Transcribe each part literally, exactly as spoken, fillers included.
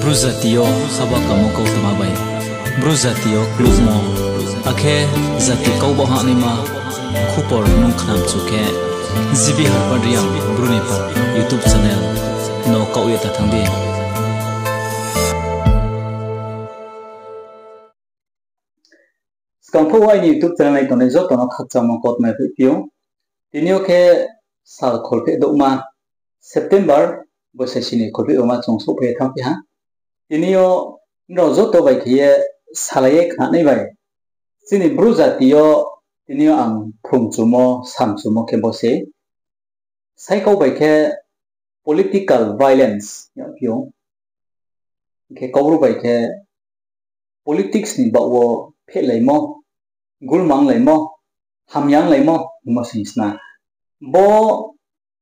Bru jati yo haba kamo kautma bai Bru jati yo klubmo, akhe jati kau baoh hahnaima khupor nung khnamchu khe, G B Harpad Reang Bru ni Pal YouTube channel no kaoh ye ta thanng di. Skang phuh wo aini YouTube channel nai tongnai joto no khakchangmo kautma phiphi ou. Tini yo khe sal kholpheh douhma, September boisai sini kholpheh douhma chung souhphai ye thanngphi ha. Tini yo nrao joto bai khe ye salai ye khnanai bai, chini Bru jati yo tini yo ang phrungchumo, samchumo khe bo se. Saikau bai khe political violence yagphi ou. Hing khe Kaubru bai khe politics ni baoh wo phehlaimo, gulmanglaimo, hamyanglaimo hingmo sing sna. Bo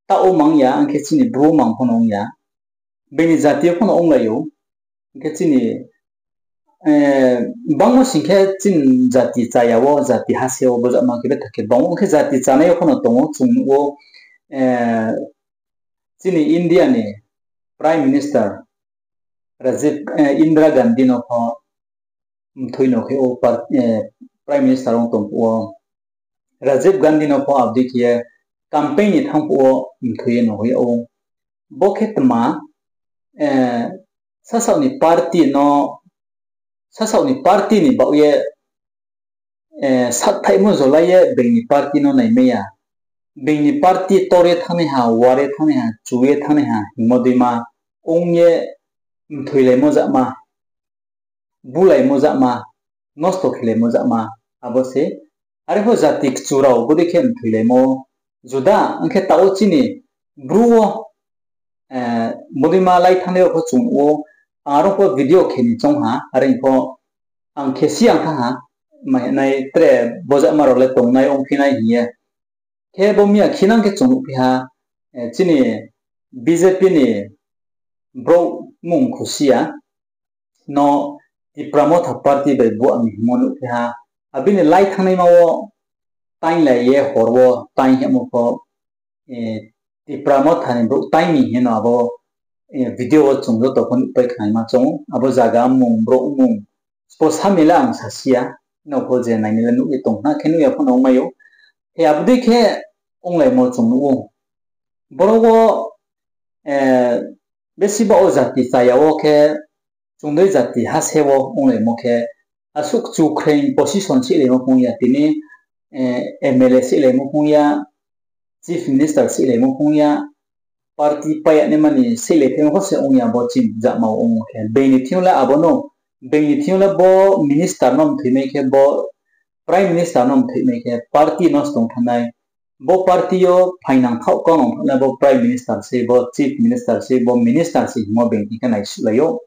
taoh wo mang ya, ang khe chini Bru mang pho no ong ya. Being ni jati yo pho no onglai ou. Hing khe chini, bangmo sing khe chini jati chaya wo, jati hase wo bozama khe betha khe bang ou. Hing khe jati chanai yo pho no tong ou, chung nuh ou, chini India ni Prime Minister Rajiv, Indira Gandhi no pho mthoi no khe ou, Prime Minister ong tong phuh wo Rajiv Gandhi no pho abo dei khe ye campaign ni thanng phuh wo mthoi ye no hoih yag ou. Bo khe tma, sasaoh ni party no, sasaoh ni party ni baoh ye, sakthaihmo jolai ye being ni party no naimai ya. Being ni party tor ye thanngnaiha, war ye thanngnaiha, chu ye thanngnaiha hingmo deima ong ye mthoilaimo jama, bulaimo jama, nosto khelaimo jama, abo se. Are pho jati kchu rao bodei khe mthoilaimo juda, ong khe taoh wo chini Bru wo, bodei ma lai thanngnai rao pho chung ou, ang aro pho video khe ni choung ha, are pho ang khe si ang thanng ha, mahinai tre bozama rao le tongnai ongphi nai hing ye. Khe bo miya khinang khe chung nuhphi ha, chini B J P ni brouh mung khusi ya no Tipra Motha party bai buah mi hingmo nuhphi ha. Abini lai thanngnaima wo tainglai ye hor wo taing hemo pho, Tipra Motha ni brouh taing mi hing ye no abo video wo chung joto pho nuhpai khnaima choung ou. Abo zaga mung, brouh mung, spo sami le ang sasi ya, nrao pho je nainai le nuh ye tong khna khe nuh ya pho no ongmai ou. He abo dei khe onglaimo chung nuh ou. Boro wo besi ba wo jati chaya wo khe, chung dei jati hase wo onglaimo khe, asuh kchu khreing position seihlaimo phung ya, tini M L A seihlaimo phung ya, Chief Minister seihlaimo phung ya, party pai ya naima ni seihlai phaimo pho se ong ya bo chini jama wo ong khe. Being ni thing yo le abo no, being ni thing yo le bo minister no mthoimai khe, bo Prime Minister no mthoimai khe party nosto ong thanngnai. Bo party yo phainang thaoh kau nang thangnai bo Prime Minister se, bo Chief Minister se, bo minister se hingmo being thing khe naisuhlai ou.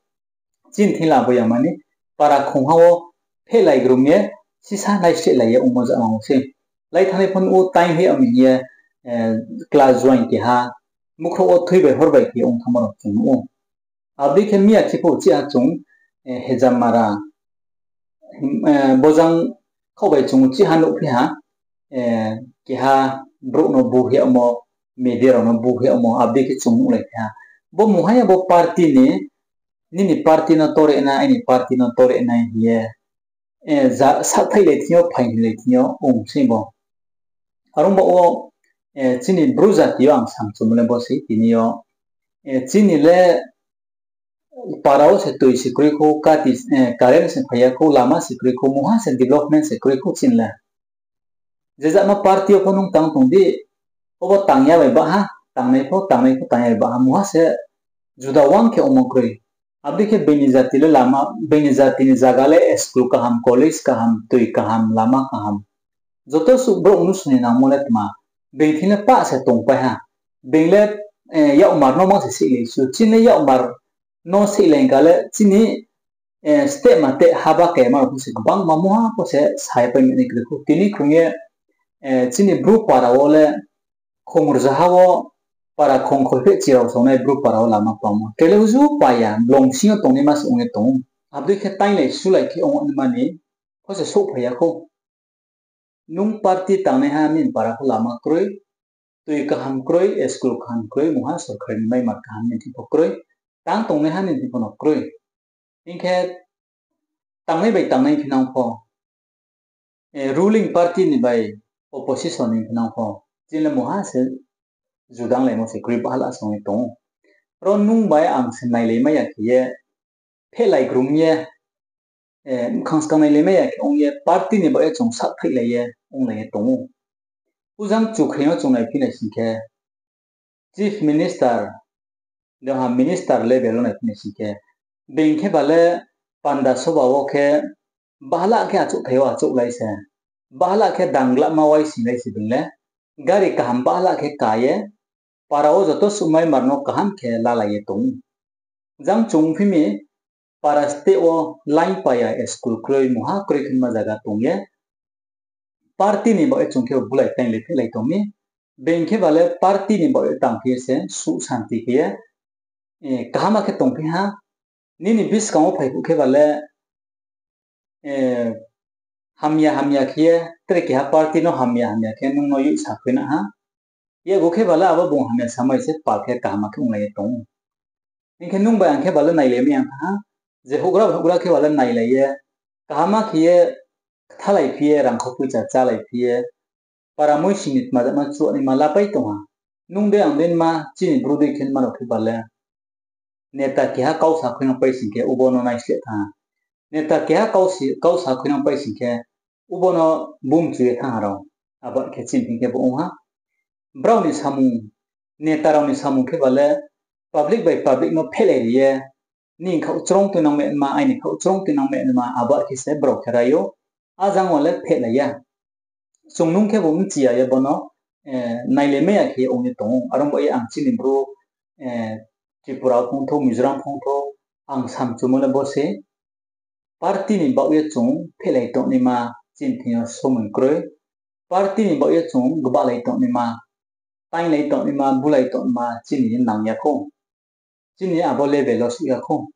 Chini thing le abo ya mani para khongha wo phehlai grum ye sisa naisleh lai ye ongmo jama wo se. Lai thanngnai pho nuh ou, time hoih ya mi hing ye, class join keha, mukhrouh wo thui bai hor bai khe ong thanngmo rao chung nuh ou. Abo dei khe miya khe pho chiha chung, Hejamara, bojang khaoh bai chung chiha nuhphi ha, keha brouh no bu hoih yagmo, media rao no bu hoih yagmo, abo dei khe chung nuhlai phi ha. Bo mungha ya bo party ni, nini party no tore nai, aini party no tore nai hing ye, sakthaihlai thing yo, phainghoilai thing yo ong sei bo. Are ong ba wo, chini Bru jati yo ang samchumo le bo sei tini yo, chini le para wo se tui se kroi khou, current se phai ya khou, lama se kroi khou, mungha se development se kroi khou chini le. Je jama party yo pho nung tang tong di, obo tang ya bai baha, tangnai pho, tangnai pho tang ya bai baha, mungha se juda wang khe ongmo kroi. Abo dei khe being ni jati le lama, being ni jati ni zaga le school kaham, college kaham, tui kaham, lama kaham. Joto suh brouh mnusu ni nangmo le tma, being thing le pah se tongpai ha. Being le yakmar no mang se seihlai su, chini le yakmar no seihlai hing kha le chini steh ma teh haba kema rao pho se gbangma mungha pho se sai pai mi nai kroi khou. Tini khrung ye, chini Bru para wo le khongrzaha wo para khongkhol phe chirao saonai Bru para wo lama pamo. Tre le uju pai ya, blong sing yo tongnaima se ong ye tong ou. Abo dei khe tainglai sulai khe ong naima ni pho se souhphai ya khou. Nung party tangnaiha nini para pho lama kroi, tui kaham kroi, school kaham kroi, mungha sorkar ni maimar kaham ni thing pho kroi. Tang tongnaiha ni thing pho no kroi. Hing khe tangnai bai tangnai phinang pho, ruling party ni bai opposition ni phinang pho, chini le mungha se judanglaimo se kroi, bahala song ye tong ou. Ro nung bai ang se nailaimai ya khe ye, phehlai grum ye, mkhang skang nailaimai ya khe ong ye, party ni baoh ye chung sahthailai ye onglai ye tong ou. Pujang chukhreng yo chung naiphi nai sing khe, chief minister, deha minister level wo naiphi nai sing khe, being khe ba le panda soba wo khe bahala khe achouhthai yo achouhlai se, bahala khe danglama waisinglai se being le, gari kaham bahala khe ka ye, para wo joto suhmaimar no kaham khe lalai ye tong ou. Jang chung phi mi, para state wo line paya school kroi, mungha kroi khe ma zaga tong ye, party ni baoh ye chung khe bulai tainglai phehlai tong mi. Being khe ba le party ni baoh ye tang khe se suh santi khe ye, kaham khe tongphi ha. Nini buskang wo phai phuh khe ba le, hamya hamya khe ye, tre keha party no hamya hamya khe nung no yoih sakhui na ha. Yego khe ba le abo bung hamya samai se pal khe kaham khe onglai ye tong ou. Hing khe nung bai ang khe ba le nailai mi ang ha, je houhgra bai houhgra khe ba le nailai ye, kaham khe ye, kthalai phi ye, rangkhau poicha chálai phi ye, para muising ni tma jama chuanaima lapai tong ha. Nung dei ang dei ma, chini bru dei khe ma rao khe ba le, neta keha kau sakhuinang pai sing khe ubo no naisleh thanng ha. Neta keha kau sakhuinang pai sing khe ubo no bumchu ye thanng ha rao. Abo khe chini thing khe bo ong ha. Brao ni samung, neta rao ni samung khe ba le public bai public no phehlai ri ye, nini khaoh chrong tuinang ma, aini khaoh chrong tuinang ma, abo khe se brao khe rai ou. A jang wo le phehlai ya. Chung nung khe bo bchi ya ye bo no, nailaimai ya khe ong ye tong ou. Are ong ba ye ang chini bru, Tripura wo phong thou, Mizoram phong thou, ang samchumo le bo se, party ni baoh ye chung phehlai tongnaima chini thing yo somoi kroi. Party ni baoh ye chung gbahlai tongnaima, tainglai tongnaima, bulai tongnaima chini nang ya khou. Chini abo level wo suh ya khou.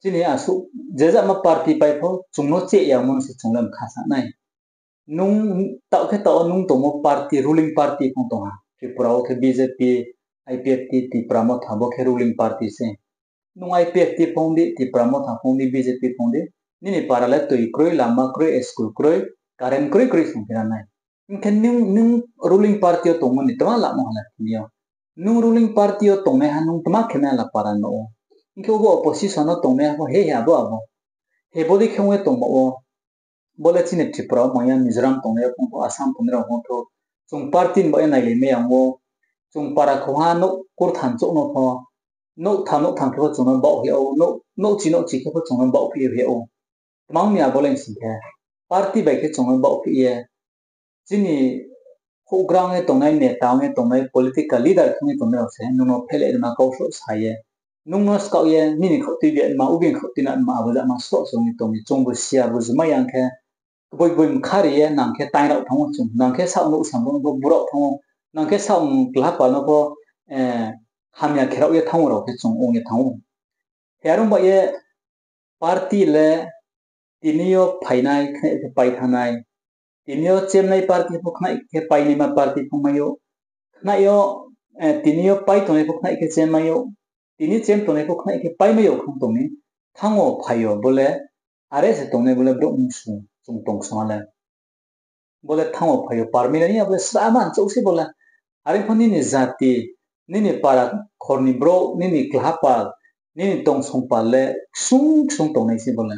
Chini asuh jejama party pai pho chung no cheh yamo no se chung le mkha sa nai. Nung taoh khe taoh wo nung tongmo party, ruling party phong tong ha. Tripura wo khe B J P, I P F T, Tipra Motha, bo khe ruling party se. Nung I P F T phong di, Tipra Motha phong di, B J P phong di, nini para le tui kroi, lama kroi, school kroi, current kroi, kroi song phi ra nai. Hing khe nung, nung ruling party yo tongmo ni tma lamo hala tini yo. Nung ruling party yo tongnaiha nung tma khe nai hala para no ou. Hing khe obo opposition no tongnaiha pho he he abo abo. He bo dei khe ong ye tong ba wo. Bo le chini Tripura wo mang ya, Mizoram tongnai rao phong thou, Assam tongnai rao phong thou. Chung party ni baoh ye nailaimai ya ong ou. Chung para khongha nouh kurtham chouh no pho, nouh tham nouh tham khe pho chung no baoh phi ou, nouh chi nouh chi khe pho chung no baoh phi ou. Tma ong mi abo le sing khe, party bai khe chung no baoh phi ye, chini houhgra ong ye tongnai, neta ong ye tongnai, political leader khe ong ye tongnai rao se nung no phehlai rima kau sroh sa ye, nung no skaoh ye, nini khaoh tui bia ma, ubini khaoh tui na ma, abo jama sroh se ong ye tong mi. Chung bo siya, bo jumai ya khe, boi boi mkha ri ye nang khe taing rao thanng ou chung, nang khe saoh nouh sam rao no pho buraoh thanng ou, nang khe saoh klapal no pho hamya khe rao ye thanng ou rao khe chung ong ye thanng ou. He are ong ba ye party le tini yo phainai khnai khe pai thanngnai, tini yo chemnai party pho khnai khe painaima party pho mai ou, khnai yo, tini yo pai tongnai pho khnai khe chem mai ou, tini chem tongnai pho khnai khe pai mai ou khong tong mi, thanng wo phai yo bo le, are se tongnai bo le brouh mungsu chung tong song ha le. Bo le thanng wo phai yo, parmila ni abo le srama chouh se bo le. Are pho nini jati, nini para khor ni brouh, nini klahapal, nini tongsong pal le ksung ksung tongnai se bo le.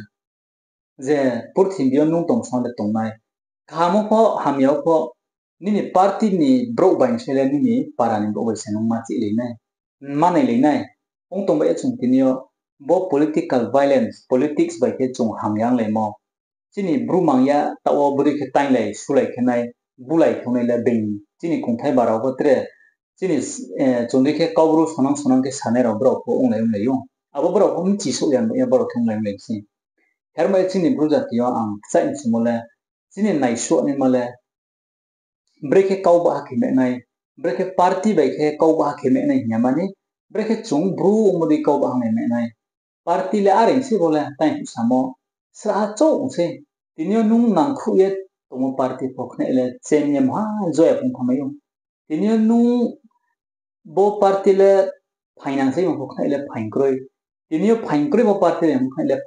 Je purthimbi yo nung tongsong le tongnai. Kaham wo pho, hamya wo pho, nini party ni brouh bai se le nini para ni brouh bai se nung ma chihlai nai, ma nailai nai. Ong tong ba ye chung tini yo bo political violence, politics bai khe chung hamya onglaimo. Chini bru mang ya, taoh wo bodei khe tainglai, sulai khe nai, bulai khe nai le being, chini kongthai bara wo pho tre, chini, chung dei khe Kaubru sonang sonang khe sanai rao brao pho onglai onglai ou. Abo brao pho mchi souh ya, ya brao khe onglai onglai se. Hermai chini bru jati yo ang kchaih mchumo le, chini naisuh naima le, brekhe kau baha khe mehnai, brekhe party bai khe kau baha khe mehnai hing ya mani, brekhe chung bru ongmo dei kau baha khe mehnai. Party le are se bo le, tai samo, sraha chouh se. Tini yo nung nangkhruh ye tongmo party pho khnai le, chem ye mha joya phung thamai ou. Tini yo nung bo party le phaingnang se pho khnai le phaing kroi. Tini yo phaing kroimo party bai pho khnai le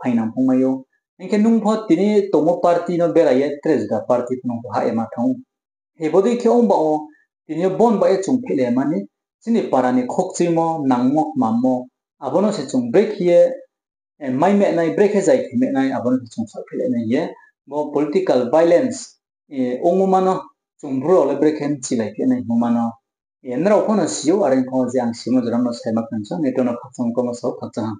phaingnang phung mai ou. Hing khe nung pho tini tongmo party no berai ye tre juda party pho nung pho hah ye ma thanng ou. He bodei khe ong ba wo, tini yo bon ba ye chung phehlai mani, chini para ni khokchuimo, nangmo, kmammo, abo no se chung brekhe ye, mai mehnai, brekhe zai khe mehnai, abo no se chung saoh phehlai nai hing ye, bo political violence ongmo ma no, chung bru rao le brekhe mchilai phehnai hingmo ma no, nrao pho no si ou, are pho je ang simo jora no saima khna sa, nito no khakchang kau ma sao, khakchang ha.